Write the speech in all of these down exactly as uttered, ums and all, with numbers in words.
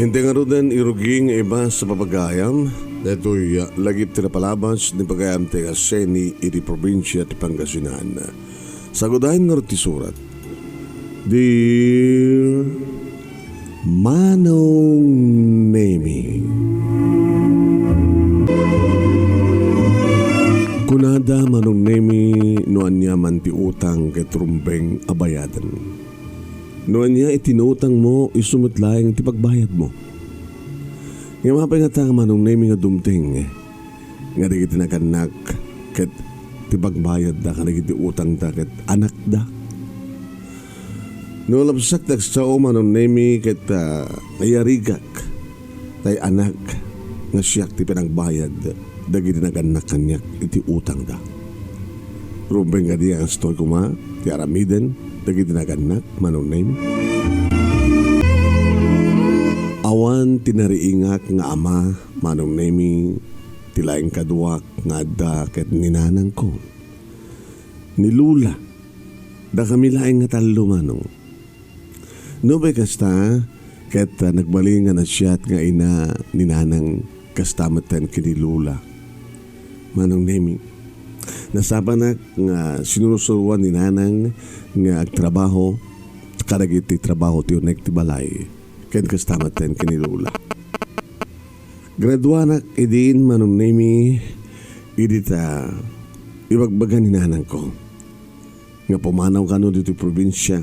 Inti ngaruden irugi nga ibasa pagayam, daytoy, ah, lagip ti napalabas ni pagayam ti Seni iti probinsia ti Pangasinan. Sagudayen ngarud ti surat. Dear Manong Nemi. Kunada, Manong Nemi, no ania man ti utang ket rumbeng a bayaden. No ania iti inutangmo, isu met laeng ti pagbayadmo. Ngem apay ngata, Manong Nemi, nga dumteng nga dagiti nagannak ket ti pagbayadda kadagiti utangda ket anakda? No labsak ti agsao, Manong Nemi, ket, ah, nayarigak tay anak nga siak ti pinagbayad dagiti nagannak kaniak iti utangda. Rumbeng kadi nga kastoy koma ti aramiden dagiti nagannak, Manong Nemi? Awan ti nariingak nga ama, Manong Nemi, ti laeng kaduak nga adda ket ni nanangko, ni Lola. Dakami laeng nga tallo, Manong. Nupay kasta, ket, ah, nagbalin nga naasiat nga ina ni Nanang kasta metten ken ni Lola. Manong Nemi, nasapanak nga sinurusuroan ni Nanang nga agtrabaho kadagiti trabaho ti uneg ti balay, ken kasta metten ken ni Lola. Graduanak idin, Manong Nemi, idi ta ibagbaga ni nanangko nga pumanaw kano ditoy probinsia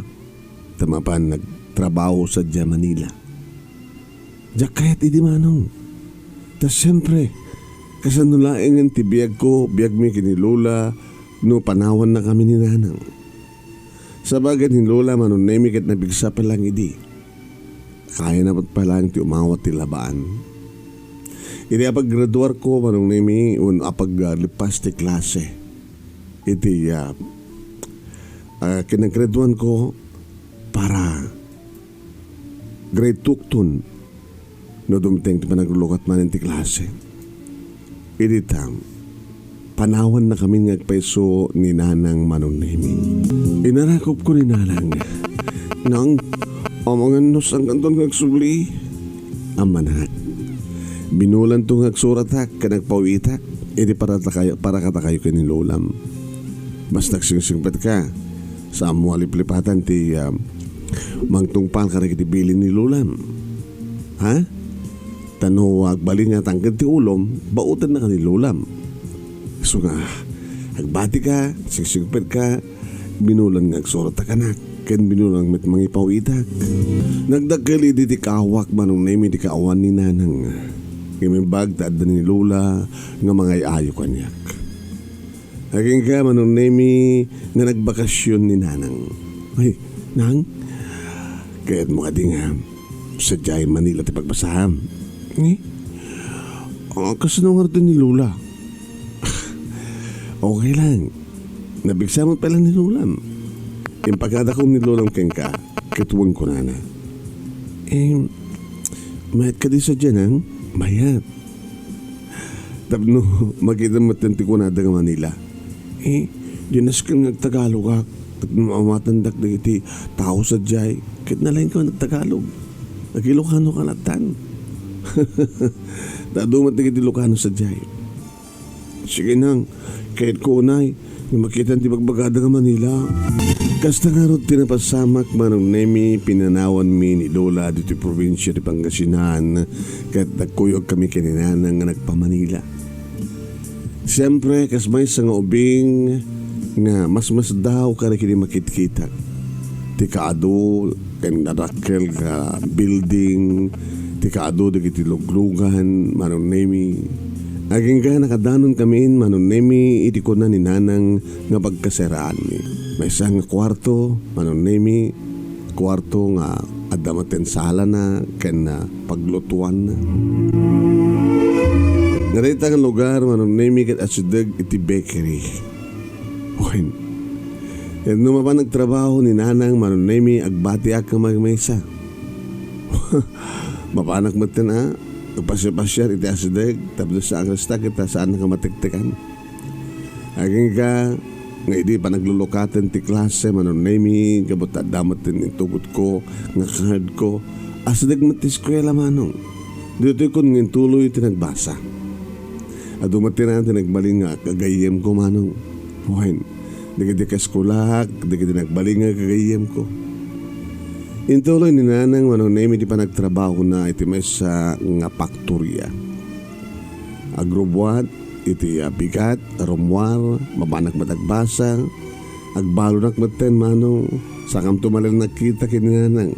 ta mapan nagtrabaho sadiay Manila. Diak kayat idi, Manong. Ta siempre, kasano laengen ti biagko, biagmi ken ni Lola, no panawannakami ni Nanang? Sabagay ni Lola, Manong Nemi, ket napigsa pay laeng idi. Kayana met pay laeng ti umawat ti labaan. Idi apaggraduarko, Manong Nemi, wenno apag-, ah, lepas ti klase iti, ah, ah, kinaggraduanko para grade two-ton no dumteng ti panaglulukat manen ti klase. Idi ta, panawannakami nga agpayso ni Nanang, Manong Nemi. Inarakupko ni Nanang, "Nang, amangan no saankanton nga agsubli?" Ammanak. Binulanto nga agsuratak ken agpawitak idi para ta kayo, para kadakayo ken ni Lolam. Basta agsingsingpetka, saanmo a liplipatan ti, ah, mangtungpal kadagiti bilin ni Lolam. Ha? Ta no agbalin nga tangked ti ulom, bautennaka ni Lolam. Isu nga, agbatika, singsingpetka, binulan nga agsurat a kanak, ken binulan met mangipawitak. Nagdakkel idi ti kaawak, Manong Nemi, ti kaawan ni Nanang. Ngem imbag ta adda ni Lola nga mangay-ayo kaniak. Agingga, Manong Nemi, nga nagbakasyon ni Nanang. Ay, Nang, kayatmo kadi nga sadiay Manila ti pagbasam? Eh? Ah, kasano ngarud ni Lola? Okay lang. Napigsa met pay laeng ni Lolam. Impagadakon ni Lolam kenka, ket wen kunana, "Eh, mayat kadi sadiay, Nang?" "Mayat." Tapno makita met ti kunada nga Manila. Eh, diay nasken nga agtagalogak, tapno maawatandak dagiti tao sadiay, ket nalaingka nga agtagalog. Agilokanoka lattan. Ta adu met dagiti Ilokano sadiay. Sige, Nang, kayatko unay nga makitam ti bagbagada nga Manila. Kasta ngarud ti napasamak, Manong Nemi, pinanawanmi ni Lola ditoy probinsia ti Pangasinan, ket nagkuyogkami ken ni Nanang nga nagpa-Manila. Siempre, kas maysa nga ubing nga masmasdaw kadagiti makitkitak. Ti kaadu ken nadakkel nga building, ti kaadu dagiti luglugan, Manong Nemi. Agingga nakadanonkamin, Manong Nemi, iti kuna ni Nanang nga pagkaseraanmi. Maysa nga kuarto, Manong Nemi, kuarto nga adda met ti salana ken, ah, paglutuanna. Nga dayta nga lugar, Manong Nemi, ket asideg iti bakery. Wen, ket no mapan nagtrabaho ni Nanang, Manong Nemi, agbatiak nga maymaysa. Mapanak metten a agpasiar-pasiar iti asideg, tapno saan kasta ket saan nga matektekan. Agingga nga idi panaglulukaten ti klase, Manong Nemi, gapu ta adda metten intugotko nga cardko, Asideg met ti eskuela, Manong. Ditoy kun nga intuloy ti nagbasa. Adu met ti naan ti nagbalin nga kagayyemko, Manong. Wen, dagiti kaeskuelak, dagiti nagbalin nga kagayyemko. Intuloy ni Nanang, Manong Nemi, ti panagtrabahona iti maysa nga paktoria. Agrubbuat iti, ah, bigat, rummuar, mabanak met agbasa, agbalonak metten, Manong, sakamto malem nagkita ken ni Nanang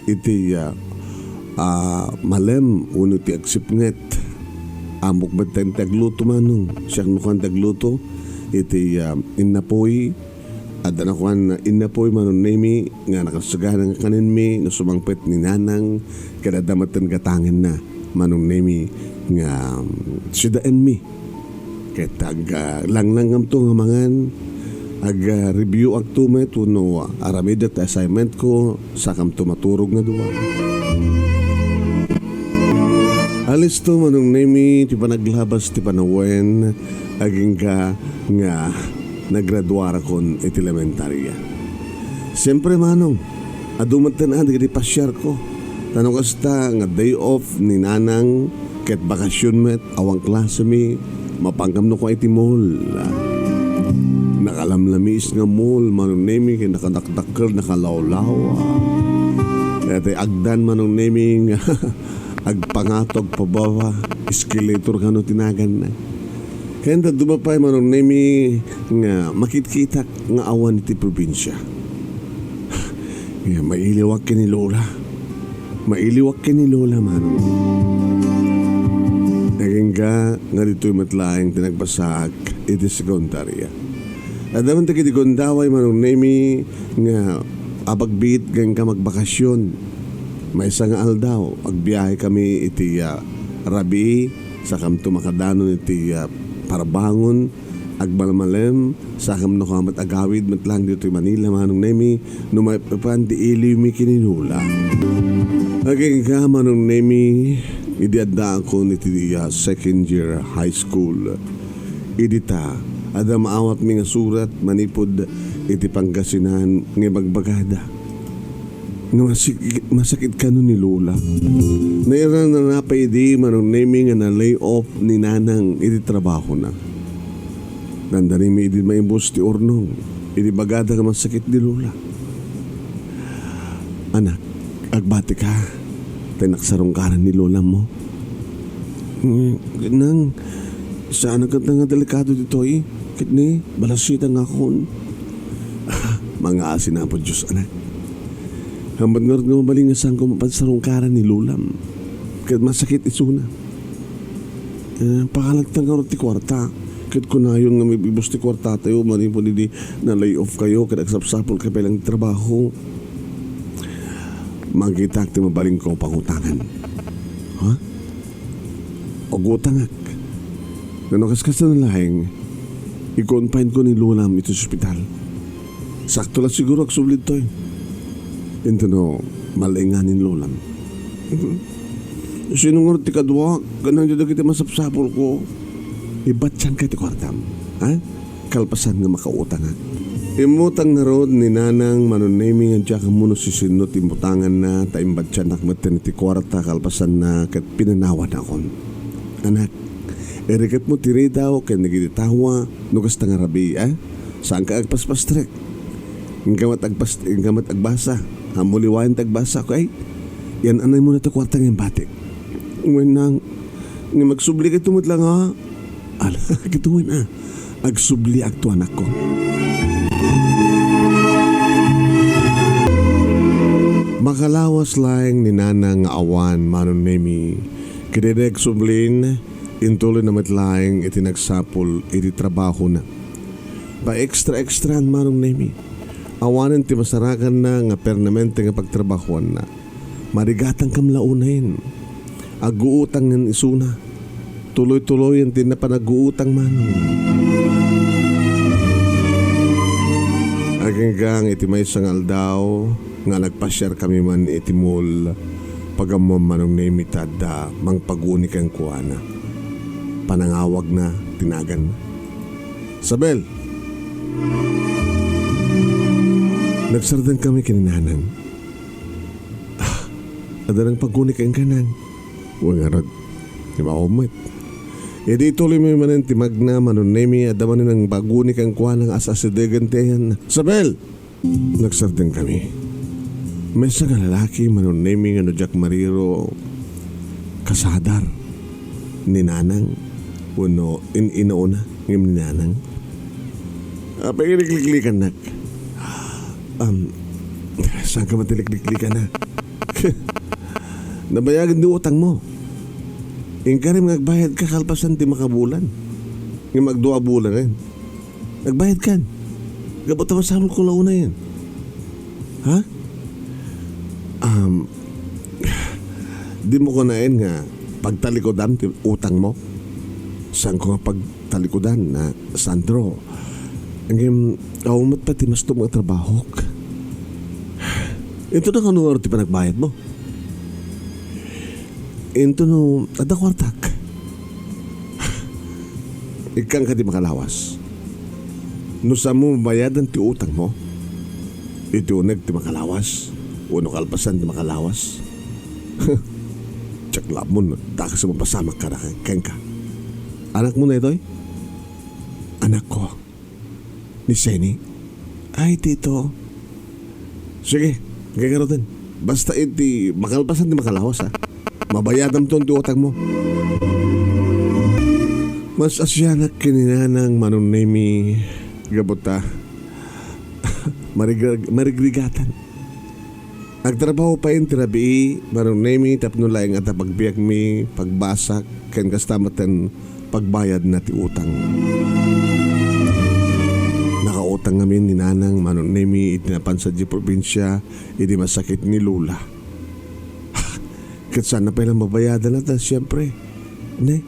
iti, ah, ah, malem wenno iti agsipnget. Ammok metten ti agluto, Manong. Siak no kan ti agluto iti, ah, innapoy. Adda nakuan innapoy, Manong Nemi, nga nakasagana nga kanenmi no sumangpet ni Nanang, ket adda metten gatangenna, Manong Nemi, nga, um, sidaenmi. Ket ag-, ah, langlangngam to nga mangan, ag-, ah, review ak to met wenno, ah, aramidek ti assignment ko, sakamto maturog nga dua. Alisto, Manong Nemi, ti panaglabas ti panawen, agingga nga nagraduarakon iti elementaria. Siempre, Manong, adu metten a dagiti pasiarko. Ta no kasta nga day off ni Nanang ket bakasion met, awan klasemi, mapanggam no kua iti mall. Nakalamlamiis nga mall, Manong Nemi, ket nakadakdakkel, nakalawlawa. Daytoy agdan, Manong Nemi, nga agpangato, agpababa, escalator kano ti naganna. Ken dadduma pay, Manong Nemi, nga makitkitak nga awan iti probinsia. Nga mailiwak ken ni Lola. Mailiwak ken ni Lola, Manong. Agingga nga ditoy met laeng ti nagbasaak iti sekundaria. Adda man dagiti gundaway, Manong Nemi, nga apagbiit nga inka magbakasion. Maysa nga aldaw, agbiahekami iti, ah, rabii, sakamto makadanon iti, ah, Parabangon, agmalmalem, sakamto met agawid met laeng ditoy Manila, Manong Nemi, no maipapan ti iliwmi ken ni Lola. Agingga, Manong Nemi, idi addaakon iti, ah, second year high school. Idi ta, adda maawatmi nga surat manipud iti Pangasinan nga ibagbagada nga masik-, masakit kano ni Lola. Nairana pay idi, Manong Nemi, nga na-lay off ni Nanang iti trabahona. Dandanimi idi maibus ti urnong, idi bagada nga masakit ni Lola. Anak, agbatika, ta nagsarungkaran ni Lola mo. Mm, nang, saan a ket nga delikado ditoy? Ket ni, balasitangakon. Mangaasin, Apo Dios, anak. Hambat ngarud nga mabalin nga saanko mapansarungkaran ni Lolam. Ket masakit isuna. Eh, pakalattan ngarud ti kuarta. Ket kunayon nga mabibus ti kuartatayo, manipud idi na-lay off kayo, ket agsapsapul kayo pay lang ti trabaho. Makitak ti mabalinko pangutangan. Ha? Agutangak. No kaskasano laeng, i-confine ko ni Lolam iti ospital. Sakto la siguro agsubli ditoy. Intono, mal-ingan ni Lolam. Sino ngarud ti kadua? Kanang dagiti masapsapulko. Ibatianka ti kuartam. Ha? Kalpasan nga makautangak. Immutang ngarud ni Nanang, Manong Nemi, nga diak ammo no sisinno ti immutanganna, ta imbatianak metten iti kuarta kalpasanna ket pinanawanakon. Anak, iriketmo ti ridaw ken dagiti tawa no kasta nga rabii, a? Saanka agpaspastrek. Inka met agpas-, inka met agbasa. Ammo liwayan ti agbasa, okay? Yan-anaymo na ti kuarta nga imbatik. Wen, Nang, nga magsubli kayo met lang, ha? Ala, kitaen a. Agsubliakto, anakko. Makalawas laeng ni Nanang nga awan, Manong Nemi. Ket idi agsublin, intuloyna met laeng iti nagsapul iti trabahona. Pa-extra-extraan, Manong Nemi. Awanen ti masarakanna nga permanente nga pagtrabahoanna. Marigatankam la unayen. Aguutangen isuna. Tuloy-tuloyen ti napan-aguutang, Manong. Agingga iti maysa nga aldaw nga nagpasiarkami man iti mall, pagammom, Manong Nemi, ta adda mangpaguni kenkuana. Panangawagna ti naganna. Sabel! Nagsardengkami ken ni Nanang. Ah, Adda nang paguni kenka, Nang. Wen ngarud, immawem met. Idi ituloymi manen ti magna, Manong Nemi, adda manen nang paguni kenkuana nga as-asidegen ti ayanna. Isabel! Nagsardengkami. Maysa nga lalaki, Manong Nemi, nga no diak mariro, kasadar ni Nanang wenno in-inaona ngem ni Nanang. Apay nga likliklikannak? Um, saanka man ti likliklikanna? Nabayagen ti utangmo. Inkarim nga agbayadka kalpasan ti makabulan. Ngem agdua a bulanen. Agbayadkan. Gapu ta masapulko la unayen. Ha? Um, dimo kunaen nga pagtalikudam ti utangmo? Saanko nga pagtalikudan, a Sandro. Ngem, awan met pay ti mastom nga trabahok. Intono, kano ngarud ti panagbayadmo? Intono, adda kuartak. Ikkan kadi makalawas. No saanmo mabayadan ti utangmo, iti uneg ti makalawas, wenno kalpasan ti makalawas. Diak la ammo no dakes a mapasamak kada kenka. Anakmo daytoy? Anakko. Ni Seni? Ay, Tito. Sige, kay garuden. Basta iti makalpasan ti makalawas, ha? Mabayadamton ti utangmo. Mas asianak ken ni Nanang, Manong Nemi, gapu ta marigrig-, marigrigatan. Agtrabaho pay ti rabii, Manong Nemi, tapno laeng adda pagbiagmi, pagbasak, ken kasta met ti pagbayadna ti utang. Nakautang ngamin ni Nanang, Manong Nemi, iti napan sadiay probinsia, idi masakit ni Lola. Ket saanna pay la mabayadan ta, siempre. Ne?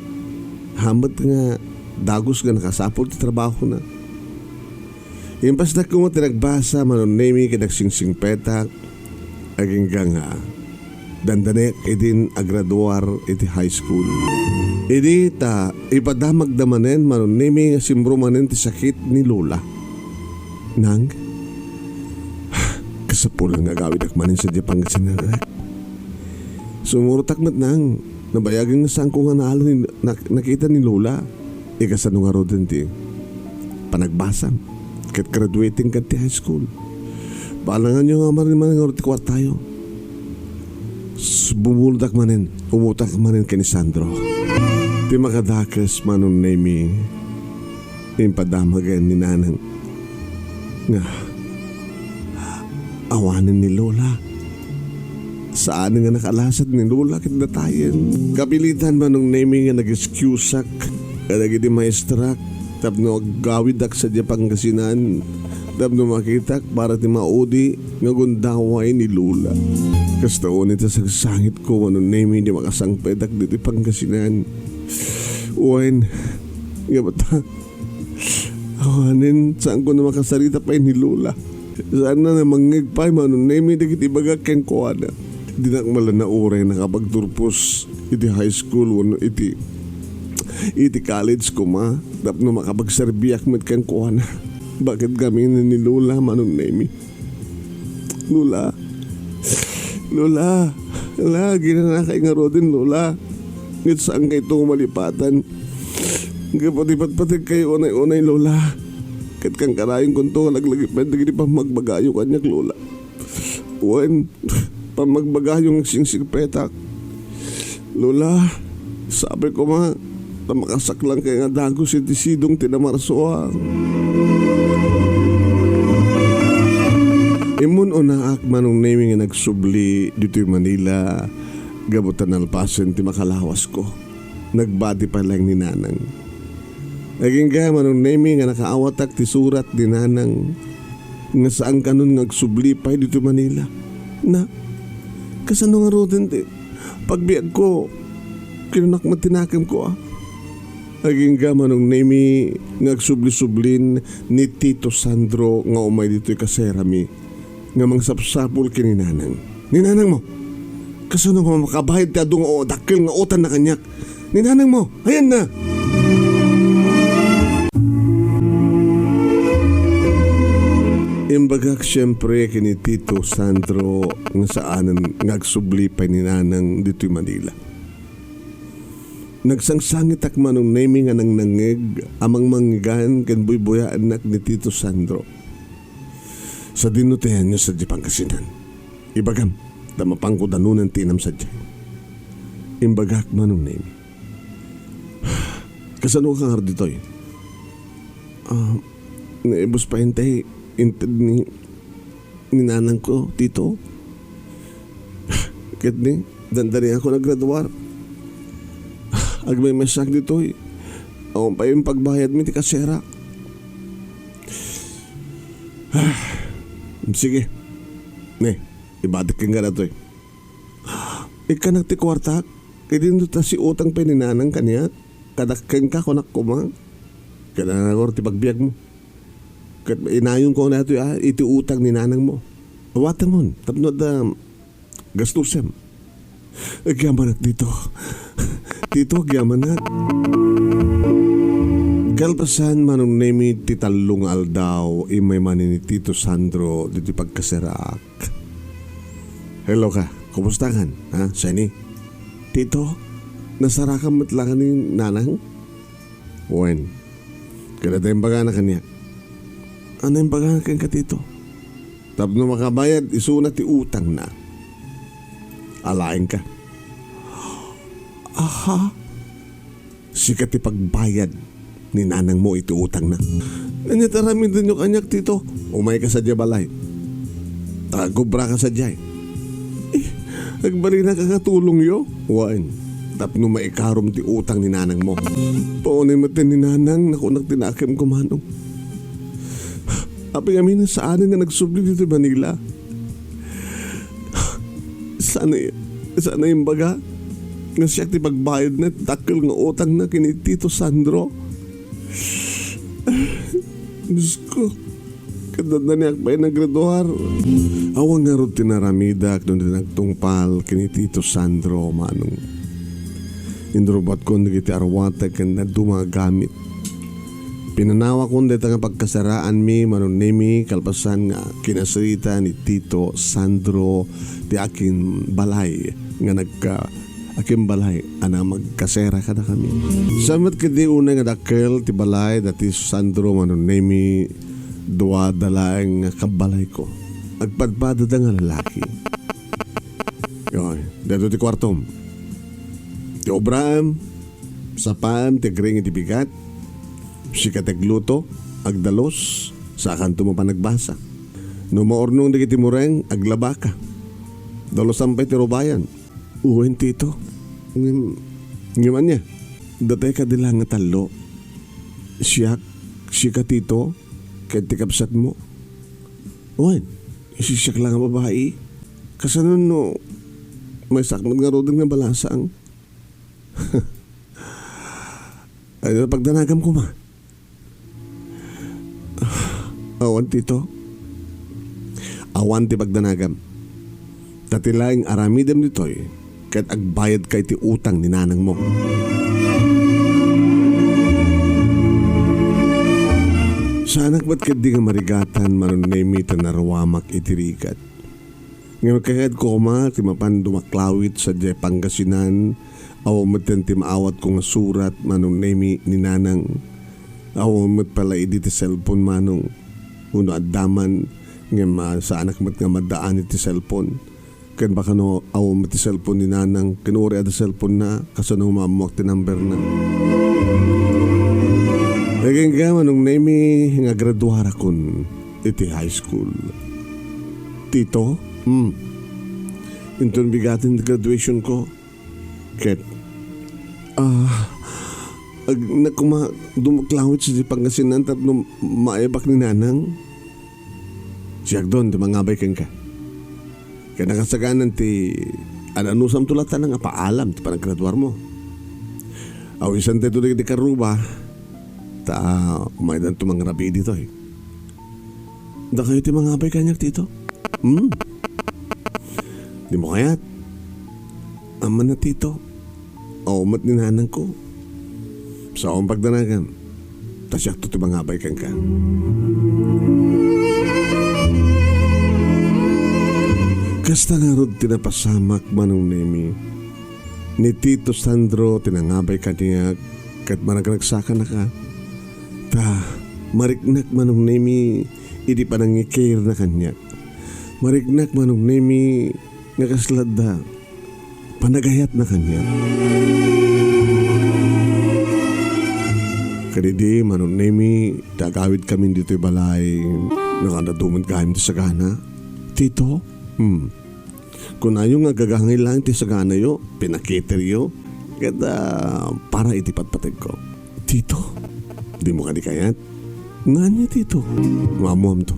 Hamet nga dagus nga nakasapul ti trabahona. Impasdak koma ti nagbasa, Manong Nemi, ket agsingsingpetak, agingga nga dandanek idin agraduar iti high school. Idi ta ipadamagda manen, Manong Nemi, nga simro manen ti sakit ni Lola. Nang, kasapulan nga agawidak manen sadiay Pangasinan, anak. Sumurtak met, Nang. Nabayagen nga saanko nga naala ni, nak-, nakita ni Lola. Ikasano ngaruden ti panagbasam ket graduating ket ti high school. Balanganyo nga manen ngarud ti kuartayo. S-, bumuldak manen, umutak manen ken ni Sandro. Ti makadakes, Manong Nemi, impadamagen ni Nanang nga awanen ni Lola. Saan nga nakalasat ni Lola ket datayen. Kapilitan, Manong Nemi, nga nag-excusak kadagiti maestrak tapno aggawidak sadiay Pangasinan tapno makitak para ti maudi nga gundaway ni Lola. Kasta unay ti sagsangitko, Manong Nemi, idi makasangpetak ditoy Pangasinan. Wen, nga bata, awanen, saanko a makasarita pay ni Lola. Saanna a mangngeg pay, Manong Nemi, dagiti ibagak kenkuana. Dinak man la nauray a nakapagturpos iti high school wenno iti, iti college koma tapno makapagserbiak met kenkuana. Baket gamin ni Lola, Manong Nemi. Lola. Lola. Lola, ginanakay ngaruden, Lola. Ngem saankayto nga malipatan. Gapu ti patpategkayo unay-unay, Lola. Ket kankanayonto nga laglagipen dagiti pammagbagayo kaniak, Lola. Wen, pammagbagayo nga agsingsingpetak. Lola, sapay koma ta makasaklang kay nga dagus iti sidong ti Namarsoa. Immun-unaak, Manong Nemi, nga nagsubli ditoy Manila gapu ta nalpasen ti makalawasko. Nagbati pay laeng ni Nanang. Agingga, Manong Nemi, nga nakaawatak ti surat ni Nanang nga saan kanon nga agsubli pay ditoy Manila. Na, kasano ngaruden ti pagbiagko? Kinunak met ti nakemko, a. Agingga, Manong Nemi, nga agsubli-sublin ni Tito Sandro nga umay ditoy kaserami nga mangsapsapul ken ni Nanang. Ni Nanangmo? Kasano nga makabayad ti adu nga o-, dakkel nga utangna kaniak? Ni Nanangmo, ayanna! Imbagak siempre ken ni Tito Sandro nga saanen nga agsubli pay ni Nanang ditoy Manila. Nagsangsangitak, Manong Nemi, nga nangnangngeg a mangmanggan ken buybuyaennak ni Tito Sandro. Sadino ti ayanyo sadiay Pangasinan? Ibagam, ta mapanko danunan ti inam sadiay. Imbagak, Manong Nemi. Kasano ka ngarud ditoy? Ah, naibus pay intay inted ni, ni nanangko, Tito. Ket ni, dandani ako naggraduar. Agmaymaysaak ditoy. Awan pay impagbayadmi ti kaserak. Sige. Ne, ibatik kenka datoy. Ikkanak ti kuartak, idinto ta siutang pay ni Nanang kaniak, kada kenka, kunak koma. Kailangan ko ti pagbiagmo. Ket inayonko datoy, ah, iti utang ni nanangmo. Awatemon, tapno adda gastusem. Agyamanak, Tito. Tito, agyamanak. Kalpasan, Manong Nemi, ti tallo nga aldaw, immay manen ni Tito Sandro ditoy pagkaseraak. Hello ka, kumusta kan? Ha, Seni? Tito, nasarakan met la ni Nanang? Wen, kada ta imbagana kaniak. Ania imbagana kenka, Tito? Tapno makabayad isuna ti utangna. Alaenka. Aha? Sika ti pagbayad ni nanangmo iti utangna. Ania ti aramidenyo kaniak, Tito? Umayka sadiay balay. Ta agobraka sadiay. Eh, agbalinak nga tulongyo? Wen, tapno maikarom ti utang ni nanangmo. Paunay met ni nanang, nakunak ti nakemko, Manong. Apay ngamin a saanen nga nagsubli ditoy Manila? Saan, saan imbaga nga siak ti pagbayadna ti dakkel nga utangna ken ni Tito Sandro? Diosko, kadadaniak pay naggraduar. Awan ngarud ti naramidak no di nagtungpal ken ni Tito Sandro, Manong. Inrubatkon dagiti arwatek ken dadduma a gamit. Pinanawakon dayta nga pagkasaraanmi, Manong Nemi, kalpasan nga kinasarita ni Tito Sandro ti akin balay nga nagka-, akin balay a namagkasera kadakami. Sa met ketdi unay nga dakkel ti balay da Tito Sandro, Manong Nemi, dua da laeng nga kabbalayko. Agpadpadada nga lalaki. Yoy, daytoy ti kuartom. Ti obraem, sapaem ti agring iti bigat, sika ti agluto, agdalus, saakanto mapan agbasa. No maurnong dagiti mureng, aglabaka. Dalusan pay ti rubayan. Wen, Tito. Ngem, ngem ania? Datay kadi la nga tallo. Siak, sika, Tito, ken ti kabsatmo. Wen, isisiak la nga babai. Kasano no maysak met ngaruden nga balasang? Ay, pagdanagam koma. Awan, Tito. Awan ti pagdanagam. Ta ti laeng aramidem ditoy, ket agbayadka iti utang ni nanangmo. Saanak met ketdi nga marigatan, Manong Nemi, ta naruamak iti rigat. Ngem kayatko koma ti mapan dumaklawit sadiay Pangasinan, awan met ti maawatko nga surat, Manong Nemi, ni Nanang. Awan met pala idi ti cellphone, Manong. Wenno adda man, ngem, ah, saanak met nga maddaan iti cellphone. Ken baka no awan met ti cellphone ni Nanang, ken uray adda cellphone na, kasano maammoak ti number na? Kenka, Manong Nemi, nga graduarakon iti high school. Tito? Hmm. Inton bigaten ti graduation ko. Ket, ah, ag-, nakuma-, dumaklawit sa Pangasinan tapno maayabak ni Nanang. Siak don ti mangabay kenka. Ket nakasaganan ti an-anusamto latta nga paalam ti panaggraduarmo. Awisantayo dagiti karuba, ta umaydanto mangrabii ditoy. Dakayo ti mangabay kaniak, Tito? Hmm? Dimo kayat? Amanna, Tito. Awan met ni nanangko. Saon pagdanagam. Ta siakto ti mangabay kenka. Kasta ngarud ti napasamak, Manong Nemi. Ni Tito Sandro ti nangabay kaniak ket maragragsakanaka. Ta, mariknak, Manong Nemi, idi panangikirna kaniak. Mariknak, Manong Nemi, nga kasla adda panagayatna kaniak. Kadidi, Manong Nemi, ti agawidkamin ditoy balay, nakadaduman gayam ti sagana. Tito? Hmm. Kunayo nga agagangay laeng ti saganayo, pinakiteryo, ket, ah, para iti patpategko. Tito, dimo kadi kayat? Nga ania, Tito? Maammoamto.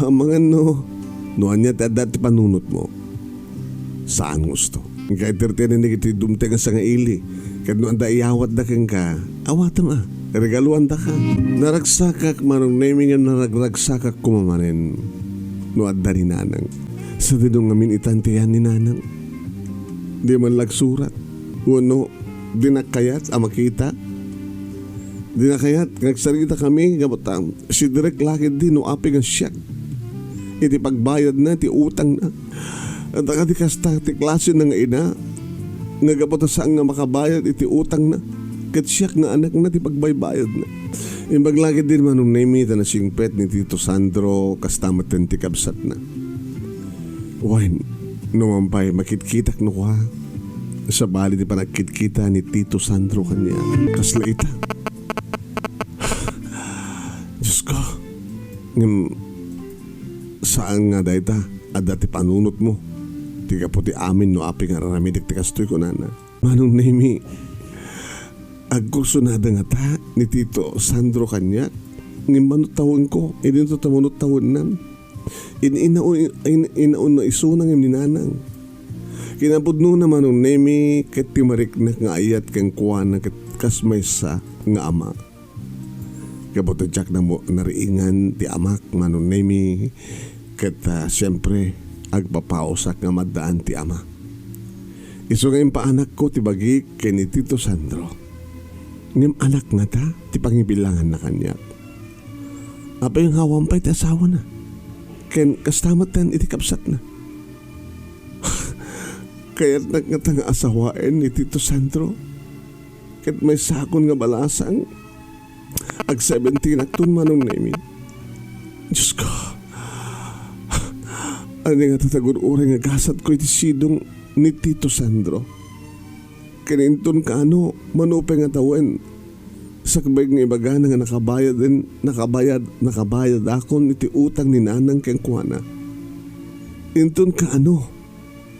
Amangan no, no ania ti adda ti panunotmo. Saan nga usto. Kaitertenen iti dumteng a sangaili. Ket no adda iyawatda kenka, awatem a. Regaluandaka. Naragsakak, Manong Nemi, ngem naragragsakak koma manen no adda ni Nanang. Sadino ngamin itan ti ayan ni Nanang? Di man lagsurat. Wenno, di nakayat a makita. Di nakayat nga agsaritakami, gapu ta, siderrek la ketdi no apay nga siak iti pagbayadna ti utangna. Ket kadi kasta ti klasena nga ina, nga gapu ta saan nga makabayad iti utangna, ket siak nga anakna ti pagbaybayadna. Imbag la ketdi, Manong Nemi, ta nasingpet ni Tito Sandro, kasta metten ti kabsatna. Wen, no man pay makitkitak no kua, sabali ti panagkitkita ni Tito Sandro kaniak. Kasla ita. Diosko, ngem saan nga dayta, adda ti panunotmo. Ti gapu ti amin no apay nga ar-aramidek ti kastoy, kunana. Manong Nemi, agkursunada ngata ni Tito Sandro kaniak, ngem manuttawenko, idinto ta manuttawennan. In-, inaun-, in-, inauna isuna ngem ni Nanang. Kinapudnona, Manong Nemi, ket ti mariknak nga ayat kenkuana ket kas maysa nga ama. Gapu ta diak namo-, nariingan ti amak, Manong Nemi, ket, ah, siempre, agpapaawsak nga maddaan ti ama. Isu nga impaanakko ti bagik ken ni Tito Sandro. Ngem anak ngata ti pangibilanganna kaniak. Apay nga awan pay ti asawana? Ken kasta metten iti kabsatna. Kayatnak ngata nga asawaen ni Tito Sandro. Ket maysakon nga balasang, ag-seventeen-akton, Manong Nemi. Diosko, ania ngata ti agur-uray nga gasatko iti sidong ni Tito Sandro? Ken inton kaano, mano pay nga tawen, sakbay nga ibagana nga nakabayaden, nakabayad, nakabayadakon iti utang ni Nanang kenkuana. Inton kaano,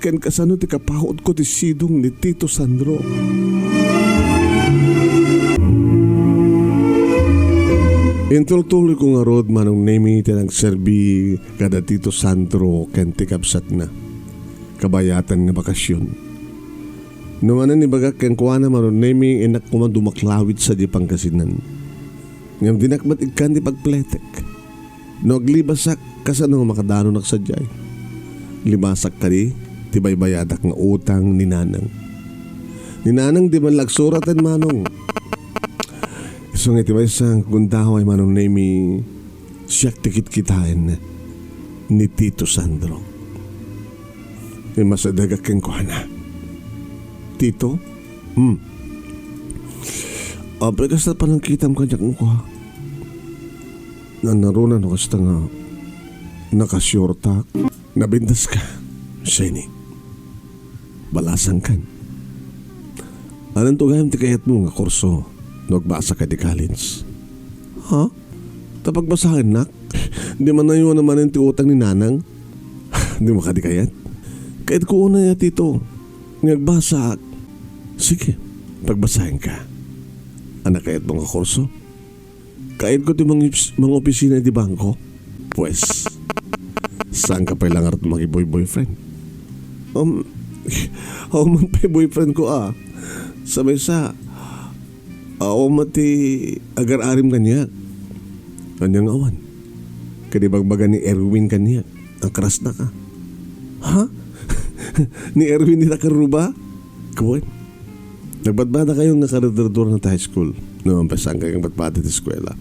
ken kasano ti kapautko ti sidong ni Tito Sandro? Intultuloyko ngarud, Manong Nemi, ti nagserbi kada Tito Sandro ken ti kabsatna. Kabayatan nga bakasion. No manen ibagak kenkuana, Manong Nemi, innak koma dumaklawit sadiay Pangasinan. Ngem dinak met ikkan ti pagpletek. No aglibasak, kasano nga makadanonak sadiay? Libasak kadi ti baybayadak nga utang ni Nanang. Ni Nanang di man lagsuraten, Manong. Isu nga iti maysa nga gundaway, Manong Nemi, siak ti kitkitaen ni Tito Sandro. Immasidegak kenkuana. Tito? Hmm. Apay kasta panangkitam kaniak, kua. Nanaruna no kasta nga nakasiortak. Nabintas ka, Shiny. Balasang kan. Ananto gayam ti kayatmo nga kurso no agbasa ka di college? Ha? Ta pagbasaennak? Di man nayo na manen ti utang ni Nanang? Di mo kadi kayat? Kayatko unay a, Tito, nga agbasaak. Sige, pagbasaenka. Ania kayatmo nga kurso? Kayatko ti mangis-, mangopisina iti bangko. Pues, saan ka pay la ngarud makiboy-boyfriend? Um, awan man pay boyfriend ko a. Sa maysa, awan met ti agar-arim kaniak. Ania nga awan? Ket ibagbaga ni Erwin kaniak, a crush na ka. Ha? Ni Erwin ti nakaruba? Kuwen. Nagbadbada kayo nga karedredor na ti high school. No, umpisaankayo nga agbatbada ti eskuela.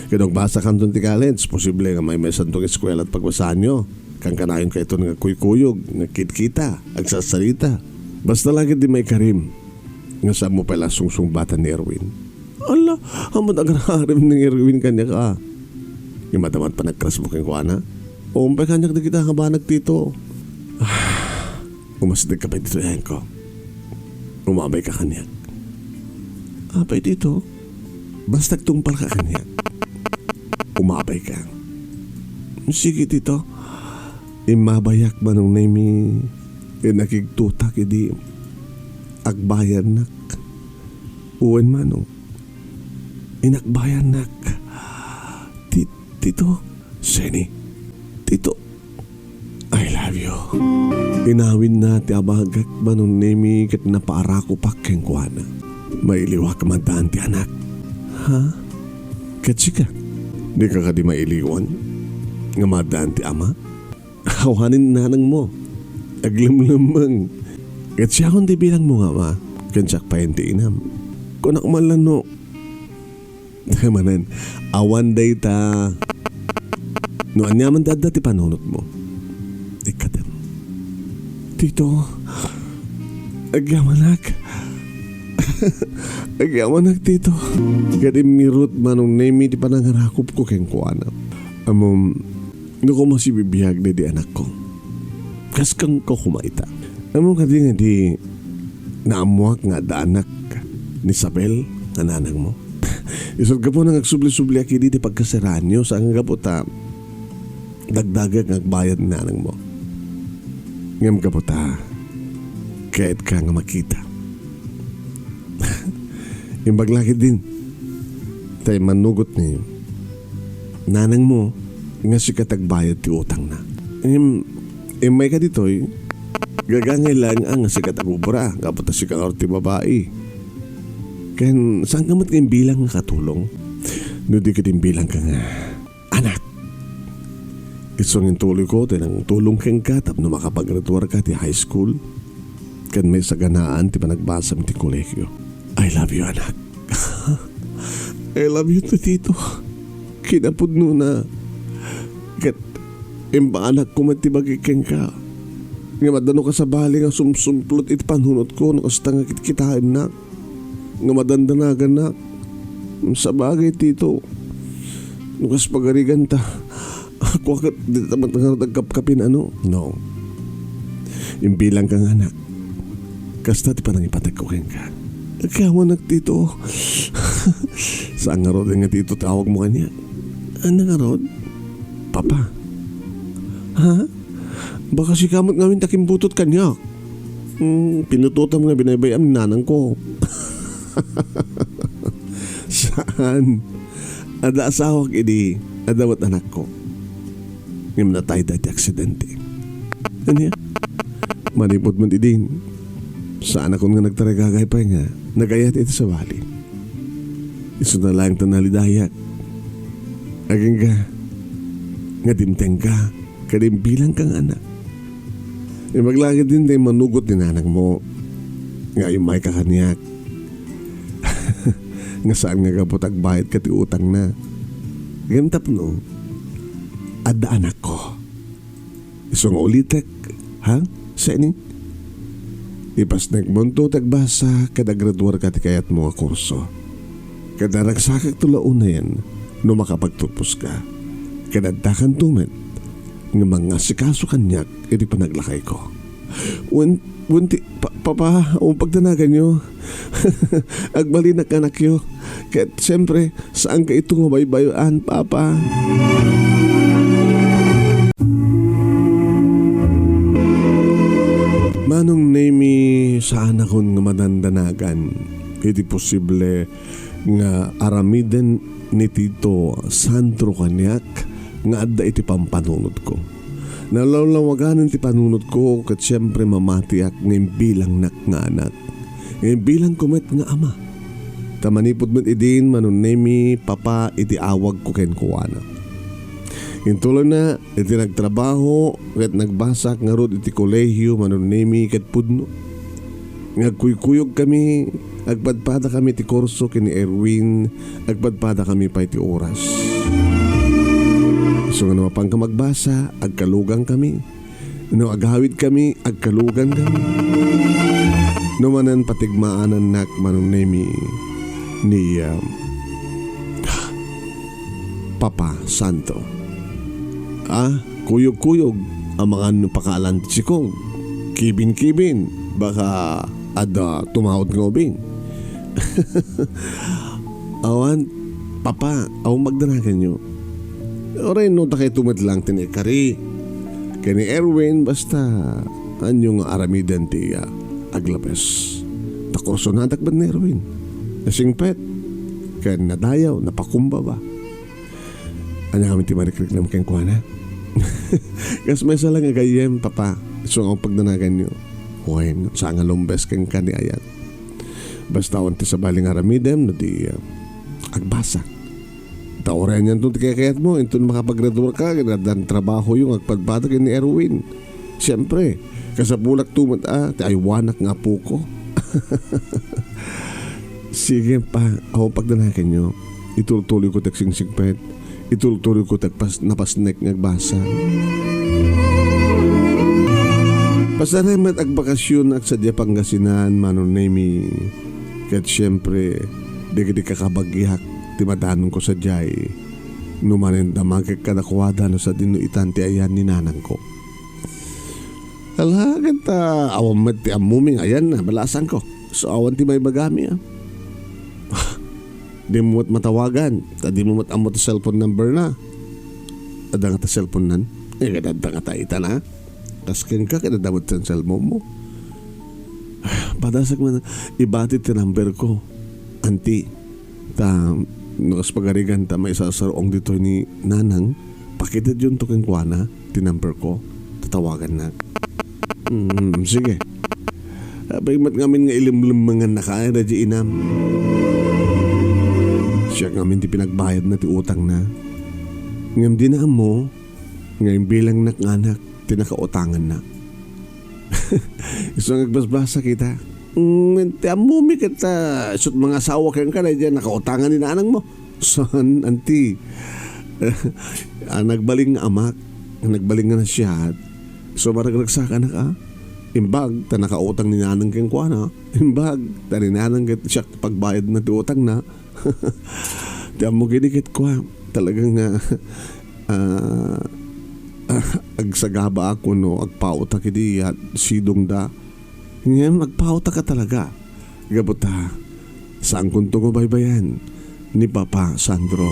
Ket no agbasakanton ti college, posible nga maymaysanto nga eskuela ti pagbasaanyo. Kankanayon kayton nga kuykuyog, nga kitkita, agsasarita. Basta la ket di maikarim nga saanmo pay la sungsungbatan ni Erwin. Ala, ammot agragarem ni Erwin kaniak a. Ngem adda met panagkrasmo kenkuana. Umpay kaniak dagita nga banag, Tito. Umasdek ka pay ditoy, ayangko. Umabay ka kaniak. Apay, Tito? Basta agtungpal ka kaniak. Umabay ka. Sige, Tito. Immabayak, Manong Nemi. Nakigtutak idi agbayannak. Wen, Manong. Inakbayannak. Ti-, Tito. Seni. Tito. I love you. Inawidna ti abagak, Manong Nemi, ket napaarakopak kenkuana. Mailiwak nga maaddaan ti anak. Ha? Ket sika? Dika kadi mailiwan nga maaddaan ti ama? Awanen nanangmo. Aglemlemmeng. Ket siakon ti bilangmo nga ama, ken siak pay ti inam. Kunak man la no Manen, awan dayta. No aniaman ti adda ti panunotmo, ikkatem. Tito, agyamanak. Agyamanak, Tito. Ket immirut, Manong Nemi, ti panangarakupko kenkuana. Ammom, no koma sibibiag daydi anakko. Kas kenka koma ita. Ammom kadi nga di naammoak nga adda anak ni Isabel nga nanangmo? Isut' gapu nga agsubli-subliak idi ti pagkasiraanyo, saan nga gapu ta dagdagek nga agbayad ni nanangmo. Ngem gapu ta kayatka nga makita. Imbag la ketdin, ta immanugot ni nanangmo nga sika ti agbayad ti utangna. Ngem, immayka ditoy, gagangay laeng a nga sika ti agubra, gapu ta sika ngarud ti babai. Ken, saanka met nga imbilang nga katulong, no di ket imbilangka nga anak. Isu nga intuloyko ti nangtulong kenka tapno makapaggraduarka ti high school ken maisaganaan ti panagbasam ti kolehio. I love you, anak. I love you too, Tito. Kinapudnona. Ket imbaanakko met ti bagi kenka. Ngem adda no kasabali nga sumsumplot iti panunotko no kasta nga kitkitaennak nga madandanagannak. Sabagay, Tito, no kas pagarigan ta, ako ket dita met ngarud agkapkapin, ano? No. Imbilangka nga anak. Kasta ti panangipategko kenka. Agyamanak, Tito. Saan ngarud nga Tito ti awagmo kaniak? Ania ngarud? Papa. Ha? Baka sika met ngamin ti akimbutot kaniak. Hmm, pinutotam nga binaybay-am ni nanangko. Saan? Adda asawak idi adda met anakko. Ngem natayda iti aksidente. Ania? Manipud met idi, saanakon nga nagtarigagay pay nga nagayat iti sabali. Isuna laeng ta nalidayak. Agingga nga dimtengka ken imbilangka nga anak. Imbag la ketdin ti immanugot ni nanangmo nga immayka kaniak. Nga saan nga gapu ta agbayadka ti utangna. Ngem tapno adda anakko. Isu nga ulitek, ha? Seni? Ipasnekmonto ti agbasa ket aggraduarka ti kayatmo nga kurso. Ket naragsakakto la unayen no makapagturposka. Ket addakanto met nga mangasikaso kaniak iti panaglakayko. Wen, wen ti, pa-, Papa, um, pagdanaganyo. Agbalinak anakyo. Ket, siyempre, saanka ito nga baybay-an, Papa. Manong Nemi, saanakon nga madandanagan iti posible nga aramiden ni Tito Sandro kaniak nga adda iti pampanunotko. Nalawlawaganen ti panunotko ket siempre mamatiak nga imbilangnak nga anak. Nga imbilangko met nga ama. Ta manipud met idin, Manong Nemi, Papa iti awagko kenkuana. Intuloyna iti nagtrabaho ket nagbasak ngarud iti kolehio, Manong Nemi, ket pudno nga agkuykuyogkami, agpadpadakami ti kurso ken ni Erwin, agpadpadakami pay ti oras. So, no mapanka magbasa, agkalugangkami. No agawidkami, agkalugangkami. No manen patigmaanannak, Manong Nemi, ni, ah, Papa Santo. Ah, kuyog-kuyog, amangan no pakaalan ti sikog. Kibin-kibin, baka adda tumaud nga ubing. Awan, Papa, awan pagdanaganyo. Uray no dakayto met lang ti naikari ken ni Erwin, basta ania nga aramiden ti, ah, aglabes. Ta kursonadak met ni Erwin. Nasingpet, ken nadayaw, napakumbaba. Ania ngamin ti marikriknam kenkuana? Kas maysa lang nga gayyem, Papa, isu nga pagdanaganyo. Wen, saan nga lumbes kenka ni ayat. Basta awan ti sabali nga aramidem no di, ah, agbasa. Ta uray anianto ti kayatmo, inton makapagraduarka, ken addan trabahoyo nga agpadpada ken ni Erwin. Siempre, kasapulakto met a ti aywanak nga apoko. Sige, Pa, awan pagdanaganyo. Itultuloyko ti agsingsingpet. Itultuloyko ti agpas-, napasnek nga agbasa. Pasarem met agbakasyon, agsadiay Pangasinan, Manong Nemi. Ket siempre, dagiti kakabagiak ti madanonko sadiay. No manen damagek kadakuada no sadino itan ti ayan ni nanangko. Ala, ket, ah, awan met ti ammomi nga ayanna, balasangko. So, awan ti maibagami, ah. Dimo met matawagan, ta dimo met ammo ti cellphone number na. Adda ngata cellphone nan? Eh, ket adda ngata itan, ah. Kas kenka, ket adda met ti cellphone mo. Padasek man, ibati ti number ko. Anti, ta, no kas pagarigan ta maisasar-ong ditoy ni Nanang, pakitedyonto kenkuana ti number ko. Tatawagannak. Mm, sige. Apay met ngamin nga ilimlemmengannaka, ay, daydi inam. Siak ngamin ti pinagbayadna ti utangna. Ngem dina ammo nga imbilangnak nga anak ti nakautanganna. Isu nga agbasbasa kita. Mm, ti ammomi ket, ah, isut' mangasawa kenka, daydi a nakautangan ni nanangmo. Saan, anti? Ah, nagbalin nga amak, nagbalin nga nasayaat. So, maragragsakanak, ah. Imbag ta nakautang ni nanang kenkuana. Imbag ta ni nanang ket siak pagbayadna ti utangna. Ti ammok idi ket kua, talaga nga, ah, ah, agsagabaak wenno agpaotak idi, ah, sidongda. Ngem agpaotak a talaga. Gapu ta, saankonto nga baybay-an ni Papa Sandro.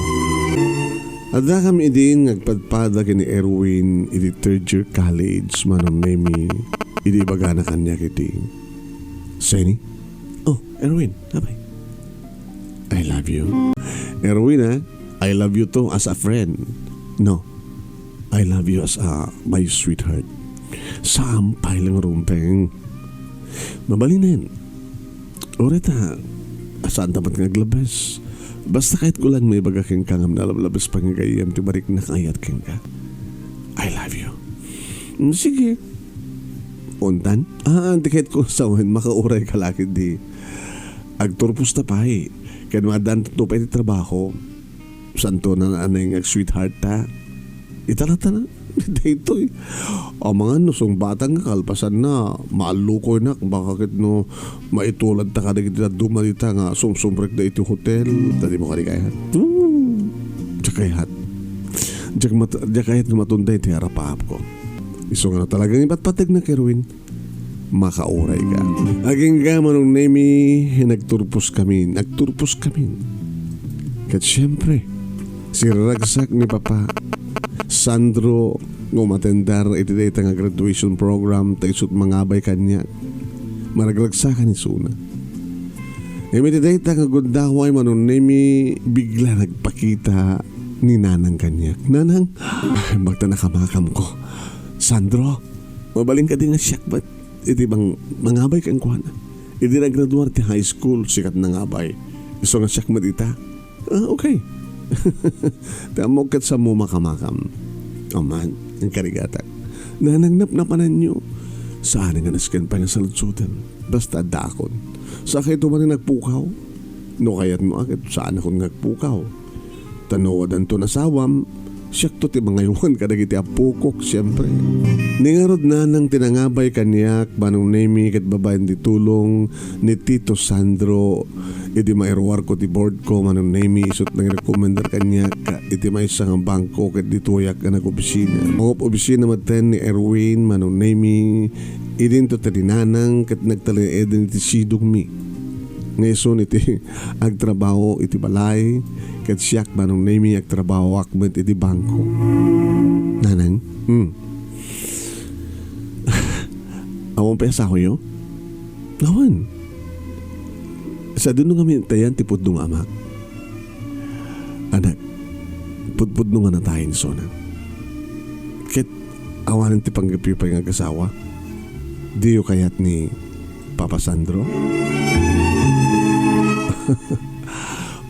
Addakami idi nga agpadpada ken ni Erwin idi third year college, Manong Nemi, idi ibagana kaniak iti, Seni? Oh, Erwin, apay? I love you. Erwin, ah, I love you too as a friend. No, I love you as a, my sweetheart. Saan pay lang rumbeng. Mabalinen. Uray ta, saan ta met nga aglabes. Basta kayatko lang maibaga kenka nga nalablabes pay nga gayyem ti mariknak nga ayat kenka. I love you. Mm, sige. Untan? Ah, ti kayatko sawen, makaurayka la ketdi. Agturposta pay. Ken maaddaanto pay ti trabaho. Santo na anay nga sweetheart ta. Ita la ta na. Daytoy. Amangan no sungbatang nga kalpasanna, maallukoynak, baka ket no maitulad ta kadagiti dadduma dita nga sumsumrekda iti hotel. Ta dimo kadi kayat. Hmm. Diak kayat. Diak mat-, diak kayat nga matunda iti arap-apko. Isu nga talaga nga ipatpategna, Kerwin. Makaurayka. Agingga, Manong Nemi, nagturposkamin, nagturposkamin. Ket siempre, sirragsak ni Papa Sandro nga umatendar iti dayta nga graduation program ta isut' mangabay kaniak. Maragragsakan isuna. Ngem iti dayta nga gundaway, Manong Nemi, bigla nagpakita ni Nanang kaniak. "Nanang, ay, magtanakamakamko. Sandro, mabalin kadi nga siak met iti bang-, mangabay kenkuana. Idi naggraduar ti high school, siak ti nangabay. Isu nga siak met ita." "Ah, okay." Ti ammok ket sammo makamakam. Aman, inkarigatak. Nanang, napnapananyo. Saan nga nasken pay nga saludsoden. Basta addaakon. Sakayto man nga agpukaw. No kayatmo a ket, saanakon nga agpukaw. Ta no addanton asawam, Siakto ti mangaywan kadagiti appokok, siempre. Ni ngarud nanang ti nangabay kaniak, Manong Nemi, ket babaen ti tulong ni Tito Sandro. Idi mairuarko ti board ko, Manong Nemi, isut' nangirekomendar kaniak iti maysa nga bangko ket ditoyak nga nag-opisina. Mangup-opisina metten ni Erwin, Manong Nemi, idinto ti ni nanang ket nagtalinaed iti sidongmi. Nga isun iti agtrabaho iti balay, ket siak, Manong Nemi, agtrabahoak met iti bangko. Nanang? Hmm. Awan pay asawayo? Awan. Sadino ngamin tayan ti pudno nga amak. Anak, pudpudno nga natayen isuna. Ket awanen ti panggepyo pay nga agasawa. Diyo kayat ni Papa Sandro?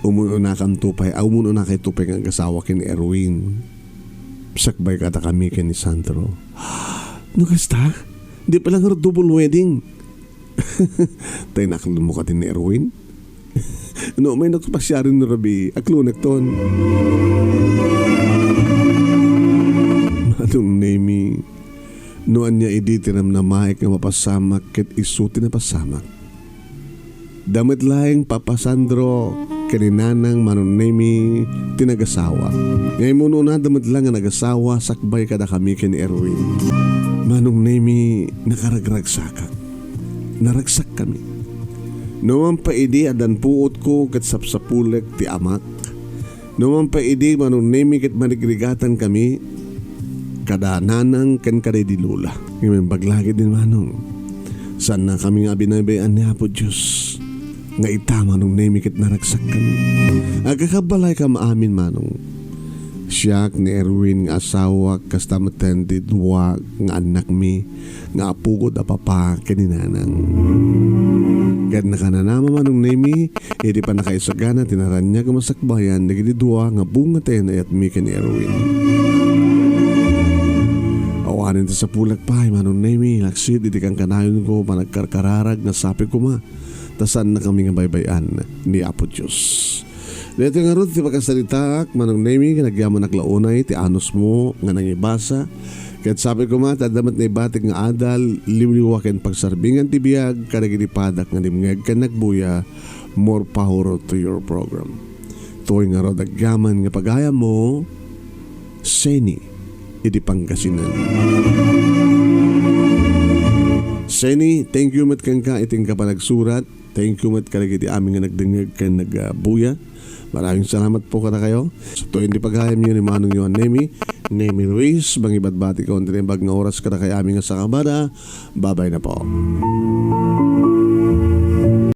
Umun-unakanto pay, ah, umun-unakayto pay nga agasawa ken ni Erwin. Sakbay kadakami ken ni Sandro. No kasta, di pay la ngarud double wedding. Tay naklomo kadi ni Erwin? No, may nakapasiarin no rabii, aklonekton. Manong Nemi, no ania idi ti namnamaek nga mapasamak ket isu ti napasamak. Da met laeng Papa Sandro ken ni Nanang Manong Nemi ti nagasawa. Nga immun-una da met la nga nagasawa sakbay kadakami ken ni Erwin. Manong Nemi, nakaragragsakak. Naragsakkami. No man pay idi addan puotko ket sapsapulek ti amak. No man pay idi Manong Nemi ket manigrigatankami kada nanang ken kada idi lola. Ngem imbag la ketdi, Manong. Saannakami nga abinaybay-an ni Apo Dios. Nga ita, Manong Nemi, ket naragsakkami. Agkakabbalayka amin, Manong. Siak ni Erwin nga asawak, kasta metten ti dua nga annakmi nga apugod a papa ken ni nanang. Ket nakananama, Manong Nemi, idi pannakaisagana ti naraniag a masakbayan dagiti dua nga bunga ti ay-ayatmi ken ni Erwin. Awanen ti sapulek pay, Manong Nemi, laksid iti kankanayonko, panagkarkararag nga sapay koma, ta saannakami nga baybay-an ni Apo Dios. Daytoy ngarud ti pakasaritaak, Manong Nemi, ken agyamanak la unay ti anusmo nga nangibasa. Ket sapay koma, ta adda met naibatik nga adal, liwliwa ken pagsarbingan ti biag kadagiti padak nga dimngeg ken nagbuya, more power to your program. Toy ngarud agyaman nga pagayammo, Seni, iti Pangasinan. Seni, thank you met kenka iti inka panagsurat. Thank you met kadagiti amin nga nagdengngeg ken nagbuya. Maraming salamat po kadakayo. Sa tuyen ti pagayamyo ni Manong Yohan Nemi, Nemi Ruiz, mangibadbati ko ti naimbag nga oras kadakayo amin nga sakabada. Babay na po.